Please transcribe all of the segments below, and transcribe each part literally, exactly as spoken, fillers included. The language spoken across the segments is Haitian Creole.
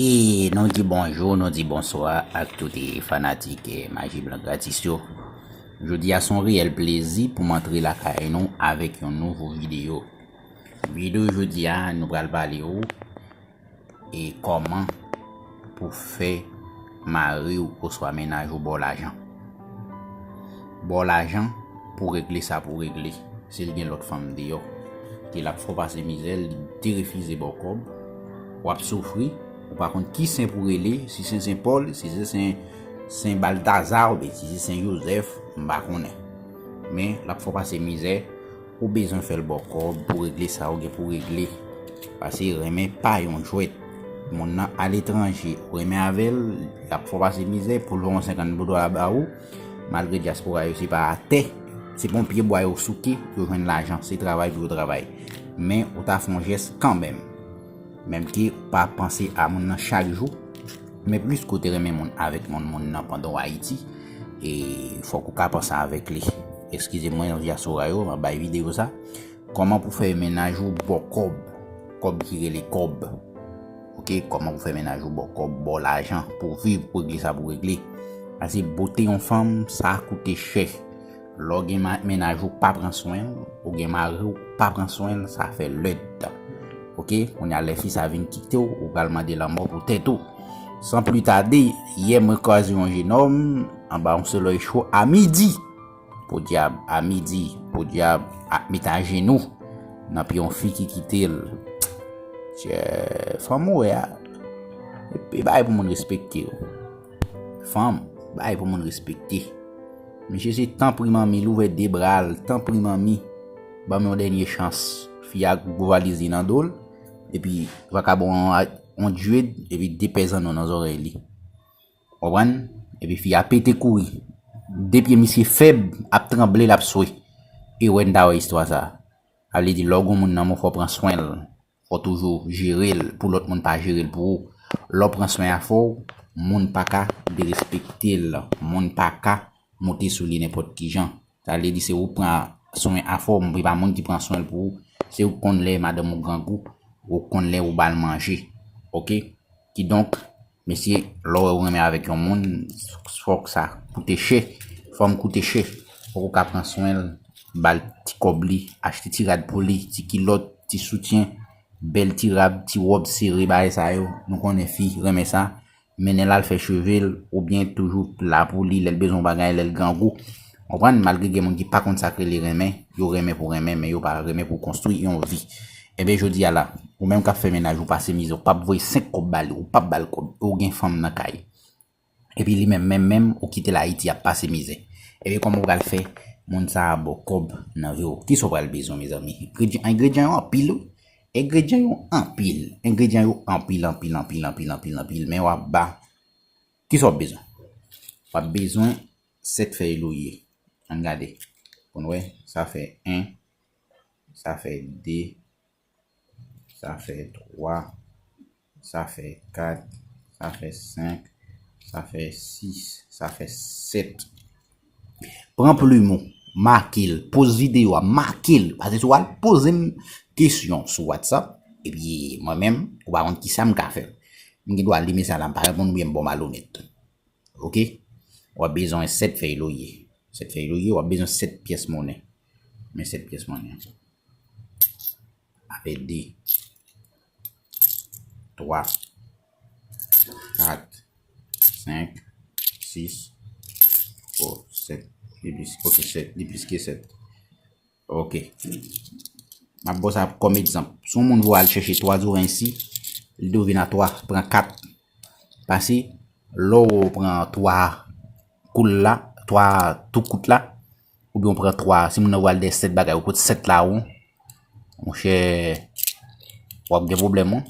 E nou di bonjou, nou di bonswa ak tout fanatik, eh, Maji Blan Gratis yo. Jodi a se yon reyèl plezi pou m antre lakay nou avèk yon nouvo videyo. Videyo jodi a, nou pral pale w e kòman pou fè mari w oswa mennaj ou ba w lajan. Ba w lajan pou regle sa pou regle. Si l gen lòt fanm deyò, ke l ap fè w pase mizè, li derefize ba w kòb, w ap soufri, ou pa konn ki sen pou rele, si se Sen Pòl, si se Sen, Sen Baltaza, oubyen si se Sen Jozèf, m pa konnen. Men, l ap fè w pase mizè, ou bezwen fè l ba w kòb pou regle sa ou gen pou regle. Pase renmen pa yon jwèt. Moun nan aletranje, ou renmen avè l, l ap fè w pase mizè, pou l voye yon senkant dola ba ou, malgre dyaspora yo se pa atè, se pa yon pye bwa yo souke, yo jwenn lajan, se travay pou yo travay. Men ou ta fè yon jès kanmenm. Menm ke ou pa panse a moun nan chak jou, men plis ke w te renmen moun avèk moun, moun nan pandan w Ayiti, e fòk ou ka panse avèk li. Eskize mwen, dyaspora yo, m ap bay videyo sa. Kòman pou fè mennaj ou ba w kòb, kòb ki rele kòb. Oke, kòman pou fè mennaj ou ba w kòb, ba w lajan pou viv, pou regle sa pou regle. Pase bote yon fanm, sa koute chè. Lè w gen ma-, mennaj ou pa pran swen l, ou gen mari ou pa pran swen l, sa fè lèd. Oke, kounye a lè fi sa vin kite w, ou pral mande lanmò pou tèt ou. San pli tade, yè mwen kwaze yon jenòm anba yon solèy cho a midi. Podyab, a midi, podyab, a, met ajenou nan pye yon fi ki kite l. Tchè, fanm ou wè a, e, e bagay pou moun respekte yo. Fanm, bagay pou moun respekte. Misye se tanpri manmi, l ouvè de bra l, tanpri manmi, ban m yon dènye chans. Fi a gwo valiz li nan do l, epi vakabon an, on djwed, epi de pè zanno nan zòrèy li. Konprann? Epi fi a pete kouri. De pye misye fèb, ap tranble, l ap swe. E wè n ta wè istwa sa. Sa vle di, lè w gen moun nan men w, fò w pran swen l. Fò w toujou jere l, pou lòt moun pa jere l pou ou. Lè w pran swen afè w, moun pa ka derespekte l. Moun pa ka monte sou li nenpòt ki jan. Sa vle di, se ou pran swen afè w, men pa moun ki pran swen l pou ou. Se ou konn lè madanm ou grangou, ou konn lè ou ba l manje. Oke? Kidonk, mesye, lè w wè ou renmen avèk yon moun, fòk sa koute chè. Fanm koute chè. Fòk ou ka pran swen l, ba l ti kòb li, achte ti rad pou li, ti kilòt, ti soutyen, bèl ti rad, ti wòb sere, bagay sa yo. Nou konnen fi renmen sa. Mennen l al fè cheve l, oubyen toujou la pou li, lè l bezwen yon bagay, lè l grangou. Konprann? Malgre gen moun ki pa konn sa k rele renmen, yo renmen pou renmen, men yo pa renmen pou konstwi yon vi. Ebyen, jodi a la, ou menm k ap fè mennaj ou pase mizè, ou p ap voye senk kòb ba li, ou p ap ba l kòb, e w gen fanm nan kay. Epi li menm, menm, menm, ou kite l Ayiti ap pase mizè. Ebyen, kòman w pral fè moun sa a ba w kòb nan vi w? Kisa w pral bezwen, mezanmi? Engredyan, engredyan yo anpil, wi. Engredyan yo anpil. Engredyan yo anpil, anpil, anpil, anpil, anpil, anpil. Men w ap ba. Kisa w ap bezwen? W ap bezwen sèt fèy lorye. Ann gade. Pou n wè, sa fè en, sa fè de, sa fè twa, sa fè kat, sa fè senk, sa fè sis, sa fè sèt. Pran plim ou, make l, poz videyo a, make l. Paske si w al poze m kesyon sou WhatsApp, epi mwen menm, ou pa konn kisa m ka fè. M gen dwa li mesaj la, m pa reponn oubyen m ba w malonèt. Oke? W ap bezwen sèt fèy lorye. Sèt fèy lorye, w ap bezwen sèt pyès monnen. Men sèt pyès monnen. Avè de, twa, kat, senk, sis, o, sèt. Li plis, oke, sèt. Li plis ke sèt. Oke. M ap ba w sa kòm egzanp. Si yon moun voye al chèche twa zoranj isi, li dwe vin a twa, pran kat. Pase, lè w pran twa koul la, twa tou kout la, oubyen w pran twa, si moun nan voye al dèyè sèt bagay, ou pot sèt la, ou, monchè, w ap gen pwoblèm, wi.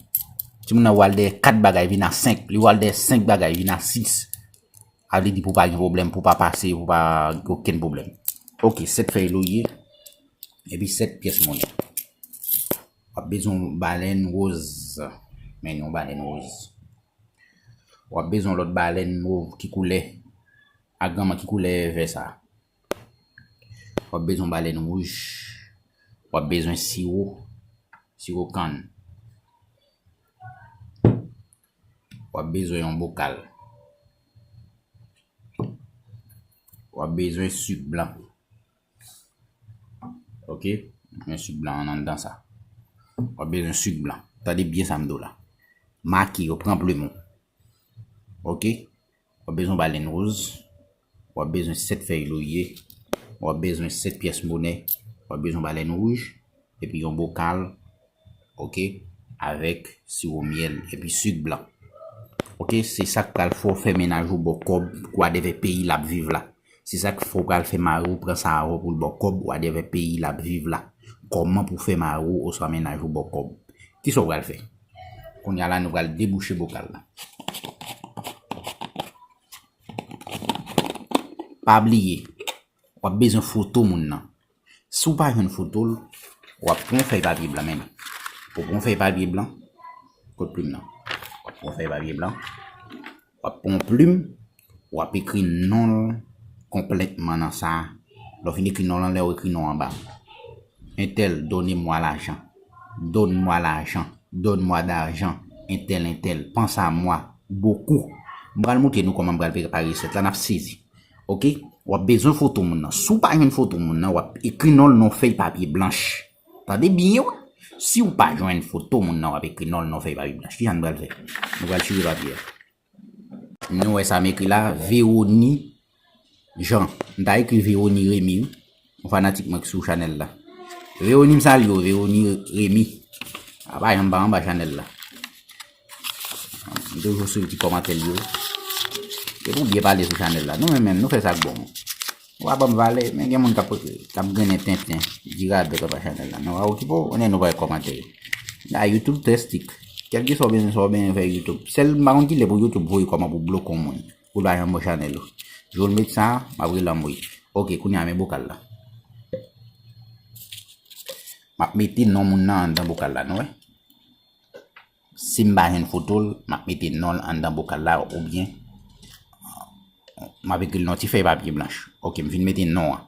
Si moun nan voye al dèyè kat bagay, vin a senk, li voye al dèyè senk bagay, vin a sis. Sa vle di pou pa gen pwoblèm, pou pa pase, pou pa gen okenn pwoblèm. Oke, sèt fèy lorye, epi sèt pyès monnen. W ap bezwen yon balèn woz. Men yon balèn woz. W ap bezwen yon lòt balèn mov ki koulè agranman, ki koulè vè sa. W ap bezwen yon balèn wouj. W ap bezwen siwo, siwo kann. W ap bezwen yon bokal. W ap bezwen sik blan. Ok? Yon sik blan an anndan sa. W ap bezwen sik blan. Tande byen sa m di w la. Make yo, pran plim ou. Ok? W ap bezwen balèn woz. W ap bezwen sèt fèy loye. W ap bezwen sèt pyès monè. W ap bezwen balèn wouj. Epi yon bokal. Ok? Avèk siwo myèl. Epi sik blan. Ok? Se sa k pral fè w fè mennaj ou ba w kòb, wadèvè peyi l ap viv la. Se sa k fè w pral fè mari w pran sa avè w pou l ba w kòb, wadèvè peyi l ap viv la. Kòman pou w fè mari w oswa mennaj ou ba w kòb. Kisa w pral fè? Kounye a la, nou pral debouche bokal la. Pa bliye, w ap bezwen foto moun nan. Si w pa jwenn foto l, w ap pran yon fèy papye blan, men. Ou pran yon fèy papye blan, kot plim nan? W ap pran yon fèy papye blan, w ap pran yon plim, w ap ekri non l konplètman nan sa. Lè w fin ekri non l anlè, w ekri non anba. Entèl, donnez-moi l'argent. Donne-moi l'argent. Donne-moi d'argent. Entèl, entèl. Pense à moi. Beaucoup. M pral montre nou kòman m pral prepare resèt la, n ap sezi. Ok? W ap bezwen foto moun nan. Si w pa jwenn foto moun nan, w ap ekri non l nan fèy papye blanch. Tande byen, wi. Si w pa jwenn foto moun nan, w ap ekri non l nan fèy papye blanch. Kisa n pral fè? Nou pral chire papye a. Nou wè sa m ekri la, Vérony Jean. M ta ekri Vérony Remy, wi. Yon fanatik mwen ki sou chanèl la. Vérony, m salye w, Vérony Remy. A pa janm pa anba chanèl la. M toujou swiv ti kòmantè l yo. Se pou byen pale sou chanèl la. Nou menm menm, nou fè sa k bon. Ou pa ban m valè, men gen moun k ap, k ap grennen tenten, di radòt anba chanèl la. Men w pa okipe w, konnen nou pa wè kòmantè yo. La, YouTube trè strik. Kèlkeswa w bezwen, sa w bezwen fè YouTube. Sèl m pa konn ki lè pou YouTube voye kòman pou bloke yon moun. Pou l pa janm wè chanèl ou. Jou l met sa, m ap rele anmwey. Ok, kounye a men bokal la. M ap mete non moun nan anndan bokal la, nou wè. Si m pa jwenn foto l, m ap mete non l anndan bokal la oubyen m ap ekri l nan ti fèy papye blanch. Ok, m fin mete non an.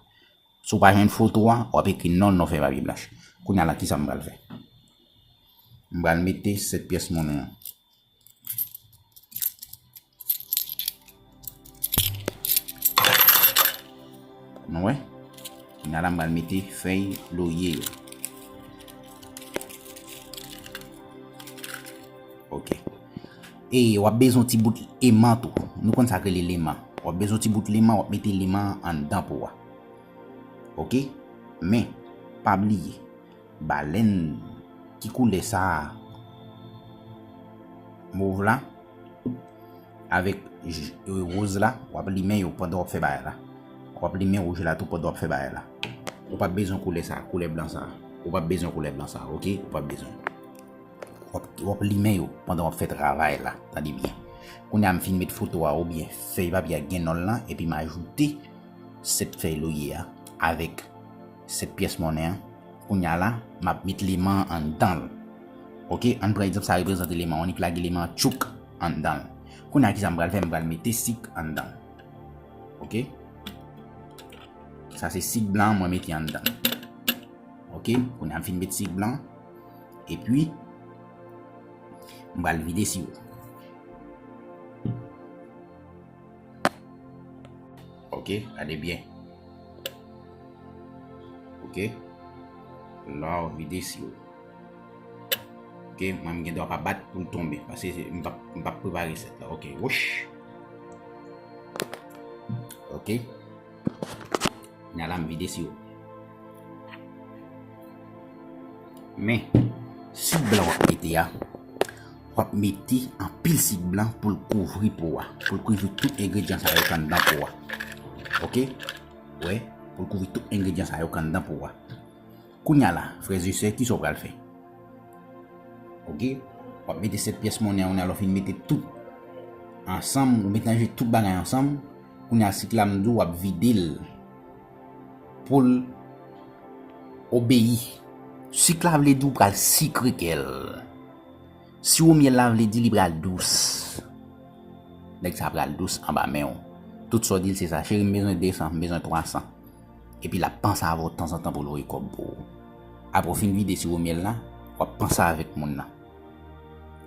Si w pa jwenn foto a, w ap ekri non l nan fèy papye blanch. Kounye a la, kisa m pral fè? M pral mete sèt pyès monnen an. Nou wè? Kounye a la, m pral mete fèy loye yo. Ok. E w ap bezwen ti bout leman tou. Nou konn sa k rele leman. W ap bezwen ti bout leman, w ap mete leman an anndan po a. Ok? Men, pa bliye, balèn ki koulè sa a, mov la, avèk j-, e, woz la, w ap limen yo pandan w ap fè bagay la. W ap limen wouj la tou pandan w ap fè bagay la. Ou p ap bezwen koulè sa, koulè blan sa. Ou p ap bezwen koulè blan sa, ok? Ou p ap bezwen. W ap, w ap limen yo pandan w ap fè travay la. Tande byen. Kounye a m fin met foto a oubyen fèy papye a gen non l lan, epi m ajoute sèt fèy loye a avèk sèt pyès monnen an. Kounye a la, m ap met leman an anndan l. Ok, ann pran egzanp sa reprezante leman an, annik lage leman an tchouk anndan l. Kounye a kisa m pral fè? M pral mete sik anndan l. Ok? Sa se sik blan an mwen mete anndan l. Ok, kounye a m fin met sik blan. Epi, m pral vide siwo. Ok, gade byen. Ok. La, w vide siwo. Ok, mwen m gen dwa pa bat pou l tonbe, paske m p ap, m p ap prepare resèt la. Ok, wouch. Ok. Kounye a la, m vide siwo. Men, sik blan w ap mete a, w ap mete anpil sik blan pou l kouvri po a, pou l kouvri tout engredyan sa yo k anndan po a. Ok? Wè, pou l kouvri tout engredyan sa yo k anndan po a. Kounye a la, frè e sè, kisa w pral fè? Ok? W ap mete sèt pyès monnen an, kounye a lè w fin mete tout ansanm, ou mete nan je tout bagay ansanm, kounye a sik la m di w ap vide l pou l obeyi. Sik la vle di w pral sikre kè l. Siwo myèl la vle di li pral dous. Nèg sa pral dous anba men w. Tout sa w di l se sa, cheri, m bezwen de san, m bezwen twa san. Epi l ap panse avè w tanzantan pou l voye kòb pou ou. Apre w fin vide siwo myèl la, w ap panse avèk moun nan.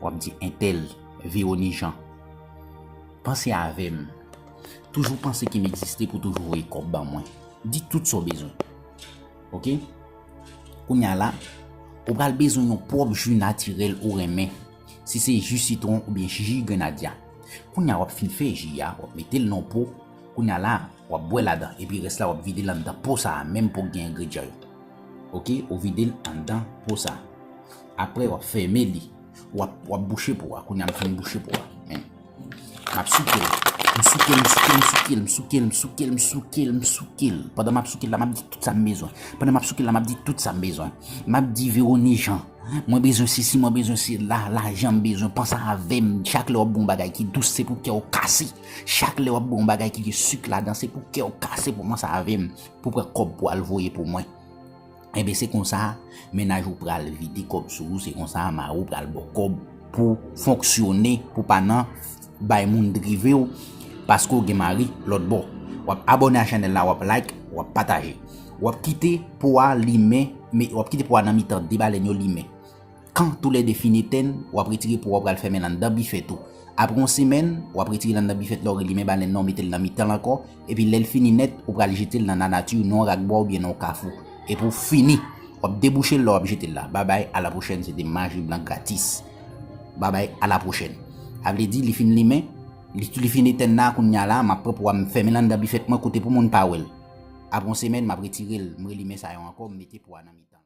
W ap di entèl, Vérony Jean, Panse avè m. Toujou panse ke m egziste pou toujou voye kòb ban mwen. Di tout sa w bezwen. Oke? Kounye a la, ou pral bezwen yon pwòp ji natirèl ou renmen. Si se ji sitwon oubyen ji grenadya. Kounye a w ap fin fè ji a, w ap mete l nan po. Kounye a la, w ap bwè ladan. Epi rès la, w ap vide l anndan po sa a, menm po k gen engredyan yo. Oke, ou vide l anndan po sa a. Apre, w ap fèmen li. W ap, w ap bouche po a. Kounye a m fin bouche po a. Men, m ap souke l. M souke l, m souke l, m souke l, m souke l, m souke l, m souke l, m souke l, m souke l. Pandan m ap souke l la, m ap di tout sa m bezwen. Pandan m ap souke l la, m ap di tout sa m bezwen. M ap di Veronique Jean, mwen bezwen sesi, mwen bezwen sela, lajan m bezwen. Panse avè m. Chak lè w ap bwè yon bagay ki dous, se pou kè w kase. Chak lè w ap bwè yon bagay ki gen sik ladan, se pou kè w kase pou panse avè m. Pou pran kòb pou al voye pou mwen. Enben, se konsa, mennaj ou pral vide kòb sou ou, se konsa, mari w pral ba w kòb pou fonksyone, pou pa nan bay moun drive w, paske w gen mari lòt bò. W ap abòne a chanèl la, w ap like, w ap pataje. W ap kite po a limen, men w ap kite po a nan mitan de balèn yo limen. Kan toulède fin etenn, w ap retire po a, w pral fèmen l anndan bifèt ou. Apre yon semèn, w ap retire l anndan bifèt la, w relimen balèn nan, w mete l nan mitan l ankò, epi lè l fini nèt, ou pral jete l nan lanati, nan yon rakbwa oubyen nan yon kafou. Epi w fini. W ap debouche l la, w ap jete l la. Babay, a la pwochèn, se te Maji Blan gratis. Babay, a la pwochèn. A vle di, li fin limen, li, li fin etenn la, kounye a la, m ap pran po a, m fèmen l anndan bifèt mwen, kote pou moun pa wè l. Apre yon semèn, m ap retire l, m relimen sa yo ankò, m mete po a nan mitan.